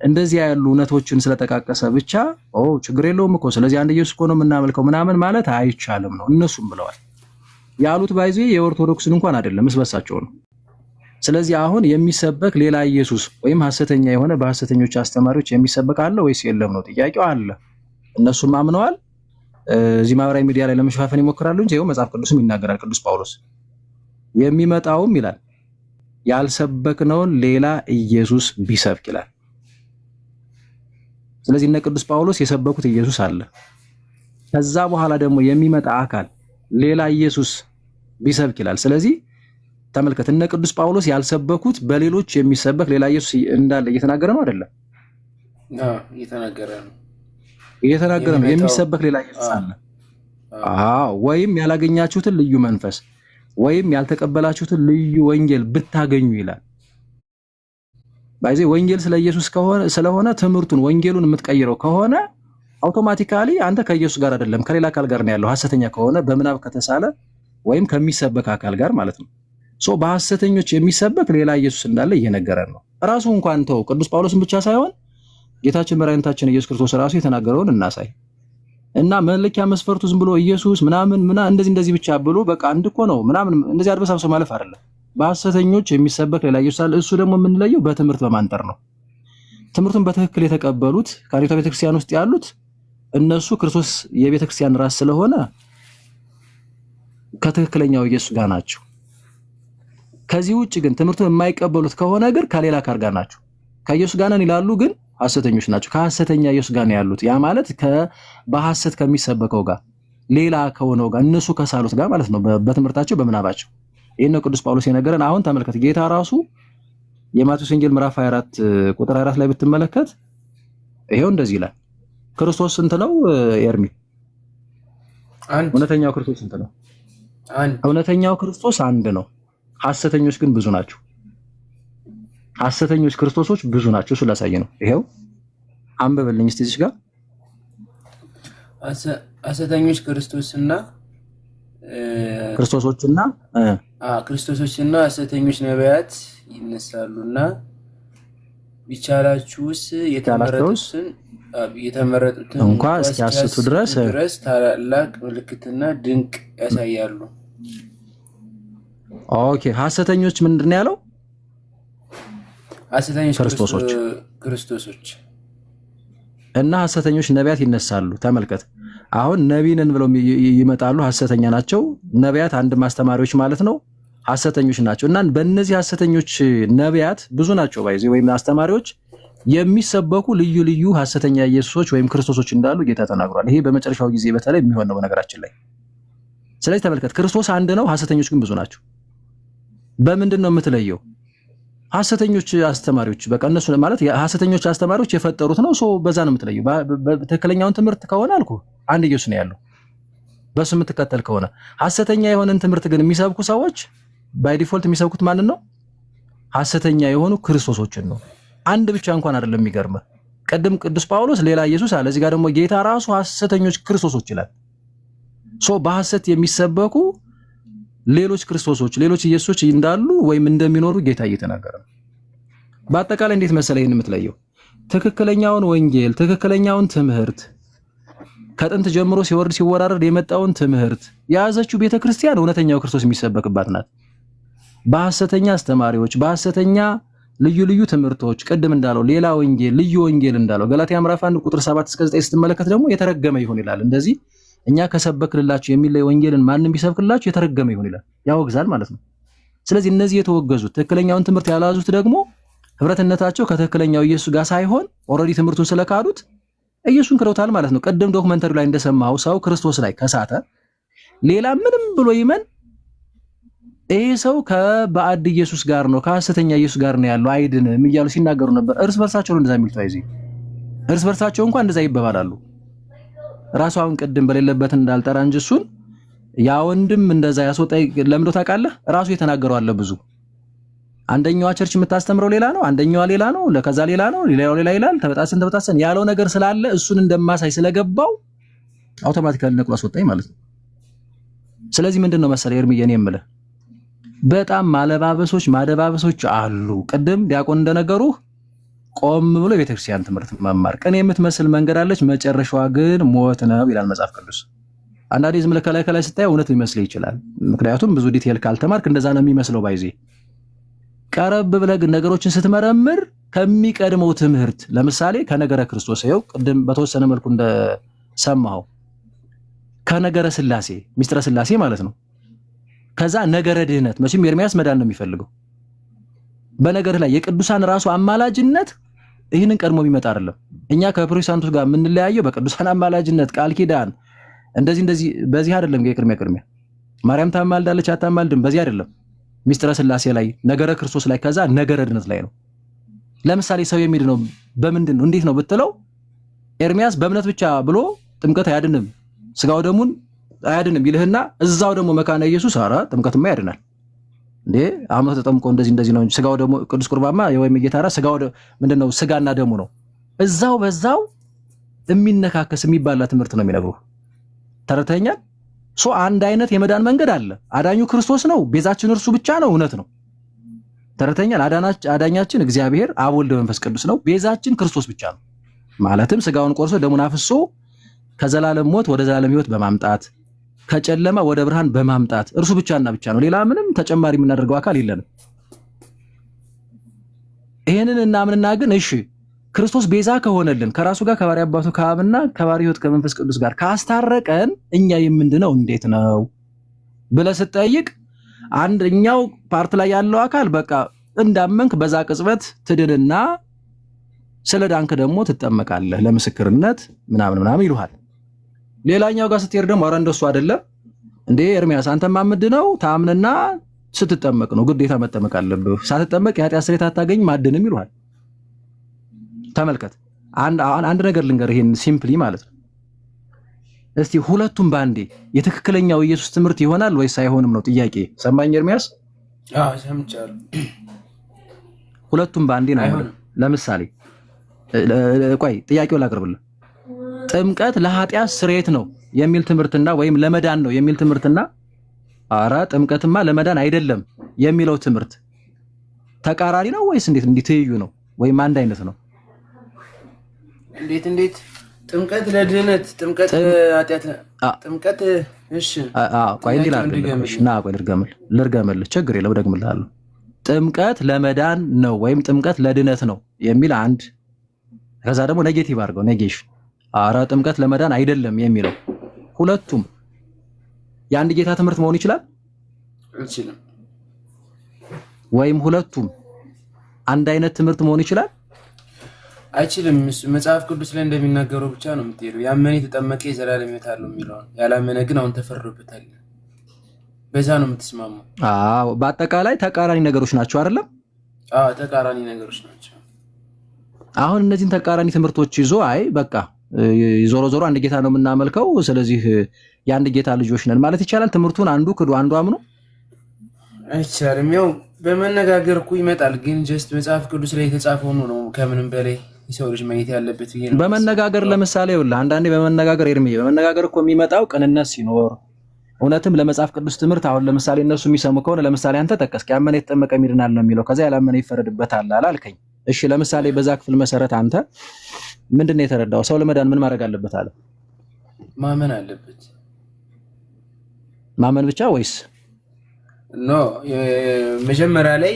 እንደዚያ ያሉ እውነቶችን ስለጠቃቀሰ ብቻ ኦ ችግር የለውም እኮ ስለዚህ አንድ ኢየሱስ እኮ ነው የምናመልከው ምናምን ማለት አይቻልም ነው እነሱም ብለዋል። ያሉት by the way የኦርቶዶክስን እንኳን አይደለም እስበሳቸው ነው። ስለዚህ አሁን የሚሰበክ ሌላ ኢየሱስ ወይም ሐሰተኛ የሆነ በሐሰተኞች አስተማሪዎች የሚሰበክ አለ ወይስ የለም ነው ጥያቄው። አለ፣ እነሱም አምነዋል። እዚህ ማህበራዊ ሚዲያ ላይ ለመሸፋፈን ይሞክራሉ እንጂ ይኸው መጽሐፍ ቅዱስም ይናገራል። ቅዱስ ጳውሎስ የሚመጣውም ይላል ያልሰበክነውን ሌላ ኢየሱስ ቢሰብክ ይላል። ስለዚህ እነ ቅዱስ ጳውሎስ የሰበኩት ኢየሱስ አለ። ከዛ በኋላ ደግሞ የሚመጣ አካል ሌላ ኢየሱስ ቢሰብክ ይላል። ስለዚህ ተመልከት፣ እነ ቅዱስ ጳውሎስ ያልሰበኩት በሌሎች የሚሰበክ ሌላ ኢየሱስ እንዳለ እየተናገረ ነው አይደለም? እየተናገረ ነው። እየተናገረ ነው። የሚሰበክ ሌላ ኢየሱስ አለ። አዎ፣ ወይም ያላገኛችሁትን ልዩ መንፈስ ወይም ያልተቀበላችሁትን ልዩ ወንጌል ብታገኙ ይላል። By the way ወንጌል ስለ ኢየሱስ ከሆነ ስለሆነ ትምህርቱን ወንጌሉን የምትቀይረው ከሆነ automatically አንተ ከኢየሱስ ጋር አይደለም ከሌላ አካል ጋር ነው ያለው። ሐሰተኛ ከሆነ በምናብ ከተሳለ ወይም ከሚሰበክ አካል ጋር ማለት ነው። So በሐሰተኞች የሚሰበክ ሌላ ኢየሱስ እንዳለ እየነገረን ነው። ራሱ እንኳን ተው ቅዱስ ጳውሎስን ብቻ ሳይሆን ጌታችን መድኃኒታችን ኢየሱስ ክርስቶስ ራሱ የተናገረውን እናሳይ እና መለኪያ መስፈርቱ ዝም ብሎ ኢየሱስ ምናምን ምና እንደዚህ እንደዚህ ብቻ ብሎ በቃ አንድ እኮ ነው ምናምን እንደዚህ አድበሳብሶ ማለፍ አይደለም። በሐሰተኞች የሚሰበክ ሌላ ኢየሱስ አለ። እሱ ደግሞ የምንለየው በትምህርት በማንጠር ነው። ትምህርቱን በትክክል የተቀበሉት ከአንዲቷ ቤተክርስቲያን ውስጥ ያሉት እነሱ ክርስቶስ የቤተክርስቲያን ራስ ስለሆነ ከትክክለኛው ኢየሱስ ጋር ናቸው። ከዚህ ውጭ ግን ትምህርቱን የማይቀበሉት ከሆነ ግን ከሌላ አካል ጋር ናቸው። ከኢየሱስ ጋር ነን ይላሉ፣ ግን ሐሰተኞች ናቸው። ከሐሰተኛ ኢየሱስ ጋር ነው ያሉት። ያ ማለት በሐሰት ከሚሰበከው ጋር ሌላ ከሆነው ጋር እነሱ ከሳሉት ጋር ማለት ነው፣ በትምህርታቸው በምናባቸው። ይህን ነው ቅዱስ ጳውሎስ የነገረን። አሁን ተመልከት፣ ጌታ ራሱ የማቴዎስ ወንጌል ምዕራፍ 24 ቁጥር 24 ላይ ብትመለከት ይሄው እንደዚህ ይላል። ክርስቶስ ስንት ነው ኤርሚ? አንድ። እውነተኛው ክርስቶስ ስንት ነው? አንድ። እውነተኛው ክርስቶስ አንድ ነው። ሐሰተኞች ግን ብዙ ናቸው። ሐሰተኞች ክርስቶሶች ብዙ ናቸው። እሱ ላሳይ ነው። ይሄው አንብብልኝ እስቲ እዚህ ጋር። ሐሰተኞች ክርስቶስና ክርስቶሶችና ክርስቶሶችና ሐሰተኞች ነቢያት ይነሳሉና ቢቻላችሁስ የተመረጡትን እንኳ እስኪያስቱ ድረስ ድረስ ታላላቅ ምልክትና ድንቅ ያሳያሉ። Okay፣ ሐሰተኞች ምንድን ነው ያለው? ሐሰተኞች ክርስቶሶች ክርስቶሶች እና ሐሰተኞች ነቢያት ይነሳሉ። ተመልከት፣ አሁን ነቢይ ነን ብለው ይመጣሉ፣ ሐሰተኛ ናቸው። ነቢያት አንድ አስተማሪዎች ማለት ነው፣ ሐሰተኞች ናቸው። እና በእነዚህ ሐሰተኞች ነቢያት ብዙ ናቸው by the way ወይም አስተማሪዎች የሚሰበኩ ልዩ ልዩ ሐሰተኛ ኢየሱሶች ወይም ክርስቶሶች እንዳሉ ጌታ ተናግሯል። ይሄ በመጨረሻው ጊዜ በተለይ የሚሆን ነው በነገራችን ላይ። ስለዚህ ተመልከት፣ ክርስቶስ አንድ ነው፣ ሐሰተኞች ግን ብዙ ናቸው። በምንድን ነው የምትለየው? ሐሰተኞች አስተማሪዎች በቃ እነሱ ማለት ሐሰተኞች አስተማሪዎች የፈጠሩት ነው። So በዛ ነው የምትለየው። ትክክለኛውን ትምህርት ከሆነ አልኩ አንድ ኢየሱስ ነው ያለው፣ በሱ የምትከተል ከሆነ። ሐሰተኛ የሆነን ትምህርት ግን የሚሰብኩ ሰዎች by default የሚሰብኩት ማንን ነው? ሐሰተኛ የሆኑ ክርስቶሶችን ነው። አንድ ብቻ እንኳን አይደለም። የሚገርምህ ቅድም ቅዱስ ጳውሎስ ሌላ ኢየሱስ አለ፣ እዚህ ጋር ደግሞ ጌታ ራሱ ሐሰተኞች ክርስቶሶች ይላል። So በሐሰት የሚሰበኩ ሌሎች ክርስቶሶች፣ ሌሎች ኢየሱሶች እንዳሉ ወይም እንደሚኖሩ ጌታ እየተናገረ ነው። በአጠቃላይ እንዴት መሰለህ ይህን የምትለየው? ትክክለኛውን ወንጌል፣ ትክክለኛውን ትምህርት፣ ከጥንት ጀምሮ ሲወርድ ሲወራረድ የመጣውን ትምህርት የያዘችው ቤተክርስቲያን እውነተኛው ክርስቶስ የሚሰበክባት ናት። በሐሰተኛ አስተማሪዎች፣ በሐሰተኛ ልዩ ልዩ ትምህርቶች፣ ቅድም እንዳለው ሌላ ወንጌል፣ ልዩ ወንጌል እንዳለው ገላትያ ምዕራፍ 1 ቁጥር 7 እስከ 9 ስትመለከት ደግሞ የተረገመ ይሁን ይላል። እንደዚህ እኛ ከሰበክንላችሁ የሚለይ ወንጌልን ማንም ቢሰብክላችሁ የተረገመ ይሁን ይላል፣ ያወግዛል ማለት ነው። ስለዚህ እነዚህ የተወገዙት ትክክለኛውን ትምህርት ያልያዙት ደግሞ ህብረትነታቸው ከትክክለኛው ኢየሱስ ጋር ሳይሆን already ትምህርቱን ስለካዱት ኢየሱስን ክደውታል ማለት ነው። ቅድም documentary ላይ እንደሰማው ሰው ክርስቶስ ላይ ከሳተ ሌላ ምንም ብሎ ይመን ይሄ ሰው ከባዕድ ኢየሱስ ጋር ነው፣ ከሐሰተኛ ኢየሱስ ጋር ነው ያለው፣ አይድንም እያሉ ሲናገሩ ነበር። እርስ በርሳቸው ነው እንደዛ የሚሉት። አይዚ እርስ በርሳቸው እንኳን እንደዛ ይባባላሉ። ራሱ አሁን ቅድም በሌለበት እንዳልጠራ እንጂ እሱን ያ ወንድም እንደዛ ያስወጣ ለምዶ ታውቃለህ? ራሱ የተናገረው አለ ብዙ። አንደኛዋ church የምታስተምረው ሌላ ነው፣ አንደኛዋ ሌላ ነው፣ ለከዛ ሌላ ነው፣ ሌላው ሌላ ይላል። ተበጣሰን ተበጣሰን ያለው ነገር ስላለ እሱን እንደማሳይ ስለገባው automatically ነቅሎ አስወጣኝ ማለት ነው። ስለዚህ ምንድን ነው መሰለህ ኤርሚዬ፣ እኔ የምልህ በጣም ማለባበሶች ማደባበሶች አሉ። ቅድም ዲያቆን እንደነገሩህ ቆም ብሎ የቤተክርስቲያን ትምህርት መማር። ቅን የምትመስል መንገድ አለች፣ መጨረሻዋ ግን ሞት ነው ይላል መጽሐፍ ቅዱስ። አንዳንዴ ዝም ብለህ ከላይ ከላይ ስታየው እውነት ሊመስልህ ይችላል። ምክንያቱም ብዙ detail ካልተማርክ እንደዛ ነው የሚመስለው። By the way ቀረብ ብለህ ግን ነገሮችን ስትመረምር ከሚቀድመው ትምህርት፣ ለምሳሌ ከነገረ ክርስቶስ፣ ይኸው ቅድም በተወሰነ መልኩ እንደሰማኸው፣ ከነገረ ስላሴ፣ ሚስጥረ ስላሴ ማለት ነው። ከዛ ነገረ ድህነት፣ መቼም ኤርሚያስ መዳን ነው የሚፈልገው። በነገርህ ላይ የቅዱሳን ራሱ አማላጅነት ይህንን ቀድሞ የሚመጣ አይደለም። እኛ ከፕሮቴስታንቶች ጋር የምንለያየው በቅዱሳን አማላጅነት፣ ቃል ኪዳን፣ እንደዚህ እንደዚህ በዚህ አይደለም። የቅድሚያ ቅድሚያ ማርያም ታማልዳለች አታማልድም፣ በዚህ አይደለም። ሚስጥረ ስላሴ ላይ፣ ነገረ ክርስቶስ ላይ፣ ከዛ ነገረ ድነት ላይ ነው። ለምሳሌ ሰው የሚድነው በምንድን ነው፣ እንዴት ነው ብትለው ኤርሚያስ በእምነት ብቻ ብሎ ጥምቀት አያድንም፣ ስጋው ደሙን አያድንም ይልህና እዛው ደግሞ መካነ ኢየሱስ ኧረ ጥምቀትማ ያድናል እንዴ፣ አምኖ ተጠምቆ እንደዚህ እንደዚህ ነው እንጂ ስጋው ደግሞ ቅዱስ ቁርባማ ወይም የጌታ እራት ስጋው ምንድነው፣ ስጋና ደሙ ነው። እዛው በዛው የሚነካከስ፣ የሚባላ ትምህርት ነው የሚነግሩ። ተረድተኸኛል? So አንድ አይነት የመዳን መንገድ አለ። አዳኙ ክርስቶስ ነው። ቤዛችን እርሱ ብቻ ነው። እውነት ነው። ተረድተኸኛል? አዳኛችን እግዚአብሔር አብ፣ ወልድ፣ መንፈስ ቅዱስ ነው። ቤዛችን ክርስቶስ ብቻ ነው። ማለትም ስጋውን ቆርሶ ደሙን አፍሶ ከዘላለም ሞት ወደ ዘላለም ሕይወት በማምጣት፣ ከጨለማ ወደ ብርሃን በማምጣት እርሱ ብቻና ብቻ ነው። ሌላ ምንም ተጨማሪ የምናደርገው አካል የለንም። ይሄንን እናምንና ግን እሺ ክርስቶስ ቤዛ ከሆነልን፣ ከራሱ ጋር፣ ከባህሪ አባቱ ከአብና ከባህሪ ሕይወት ከመንፈስ ቅዱስ ጋር ካስታረቀን እኛ የምንድነው እንዴት ነው ብለህ ስትጠይቅ አንደኛው part ላይ ያለው አካል በቃ እንዳመንክ በዛ ቅጽበት ትድንና ስለ ዳንክ ደግሞ ትጠመቃለህ ለምስክርነት ምናምን ምናምን ይሉሃል። ሌላኛው ጋር ስትሄድ ደግሞ ኧረ እንደሱ አይደለም እንዴ ኤርሚያስ፣ አንተማ ምንድነው ታምንና ስትጠመቅ ነው፣ ግዴታ መጠመቅ አለብህ። ሳትጠመቅ የኃጢአት ስርየት አታገኝም፣ አትድንም ይሉሃል። ተመልከት፣ አንድ ነገር ልንገር፣ ይሄን simply ማለት ነው። እስቲ ሁለቱም በአንዴ የትክክለኛው ኢየሱስ ትምህርት ይሆናል ወይስ አይሆንም ነው ጥያቄ። ሰማኝ ኤርሚያስ? አዎ፣ ሰምቻለሁ። ሁለቱም በአንዴ ነው። አይሆንም። ለምሳሌ ቆይ ጥያቄው ላቅርብልህ። ጥምቀት ለኃጢአት ስርየት ነው የሚል ትምህርትና ወይም ለመዳን ነው የሚል ትምህርትና አረ ጥምቀትማ ለመዳን አይደለም የሚለው ትምህርት ተቃራኒ ነው ወይስ እንዴት? እንዲህ ትይዩ ነው ወይም አንድ አይነት ነው? እንዴት እንዴት? ጥምቀት ለድህነት፣ ጥምቀት ለኃጢአት፣ ጥምቀት እሺ። ቆይ እንዲህ ላድርግልህ። ና ቆይ ልድገምልህ፣ ችግር የለም እደግምልሃለሁ። ጥምቀት ለመዳን ነው ወይም ጥምቀት ለድነት ነው የሚል አንድ፣ ከዛ ደግሞ negative አድርገው፣ negation፣ አረ ጥምቀት ለመዳን አይደለም የሚለው፣ ሁለቱም የአንድ ጌታ ትምህርት መሆን ይችላል? አይችልም። ወይም ሁለቱም አንድ አይነት ትምህርት መሆን ይችላል? አይችልም። መጽሐፍ ቅዱስ ላይ እንደሚናገረው ብቻ ነው የምትሄደው። ያመነ የተጠመቀ የዘላለም ሕይወት አለው የሚለውን፣ ያላመነ ግን አሁን ተፈርዶበታል። በዛ ነው የምትስማማው። አዎ፣ በአጠቃላይ ተቃራኒ ነገሮች ናቸው አይደለም? አዎ፣ ተቃራኒ ነገሮች ናቸው። አሁን እነዚህን ተቃራኒ ትምህርቶች ይዞ አይ በቃ ዞሮ ዞሮ አንድ ጌታ ነው የምናመልከው፣ ስለዚህ የአንድ ጌታ ልጆች ነን ማለት ይቻላል? ትምህርቱን አንዱ ክዶ አንዱ አምኖ? አይቻልም። ያው በመነጋገር እኮ ይመጣል። ግን just መጽሐፍ ቅዱስ ላይ የተጻፈው ነው ከምንም በላይ የሰው ልጅ ማየት ያለበት ብዬ ነው። በመነጋገር ለምሳሌ ይኸውልህ፣ አንዳንዴ በመነጋገር ኤርሚ፣ በመነጋገር እኮ የሚመጣው ቅንነት ሲኖር፣ እውነትም ለመጽሐፍ ቅዱስ ትምህርት፣ አሁን ለምሳሌ እነሱ የሚሰሙ ከሆነ፣ ለምሳሌ አንተ ጠቀስክ፣ ያመነ የተጠመቀ ይድናል ነው የሚለው፣ ከዛ ያላመነ ይፈረድበታል አላልከኝ? እሺ ለምሳሌ በዛ ክፍል መሰረት አንተ ምንድን ነው የተረዳው? ሰው ለመዳን ምን ማድረግ አለበት አለ? ማመን አለበት። ማመን ብቻ ወይስ? No፣ መጀመሪያ ላይ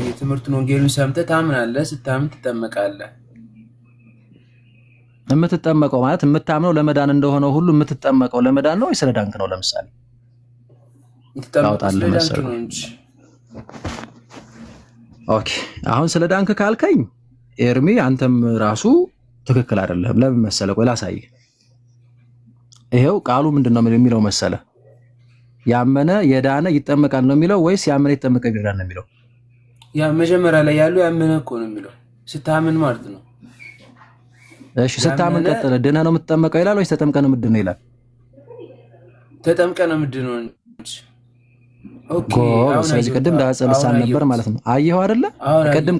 የትምህርቱን ወንጌሉን ሰምተህ ታምናለህ። ስታምን ትጠመቃለህ። የምትጠመቀው ማለት የምታምነው ለመዳን እንደሆነ ሁሉ የምትጠመቀው ለመዳን ነው ወይስ ስለዳንክ ነው? ለምሳሌ የምትጠመቀው ስለዳንክ ነው እንጂ። Okay፣ አሁን ስለዳንክ ካልከኝ ኤርሚ አንተም ራሱ ትክክል አይደለህም። ለምን መሰለህ? ቆይ ላሳይህ። ይሄው ቃሉ ምንድን ነው የሚለው መሰለህ? ያመነ የዳነ ይጠመቃል ነው የሚለው ወይስ ያመነ የተጠመቀ ይድናል ነው የሚለው? ያ መጀመሪያ ላይ ያለው ያመነ እኮ ነው የሚለው፣ ስታምን ማለት ነው። እሺ ስታምን ቀጥለ ድነህ ነው የምትጠመቀው ይላል ወይስ ተጠምቀህ ነው የምትድነው ይላል? ተጠምቀህ ነው የምትድነው እንጂ። Okay። ስለዚህ ቅድም ዳህፀ ልሳን ነበር ማለት ነው። አየኸው አይደለ? ቅድም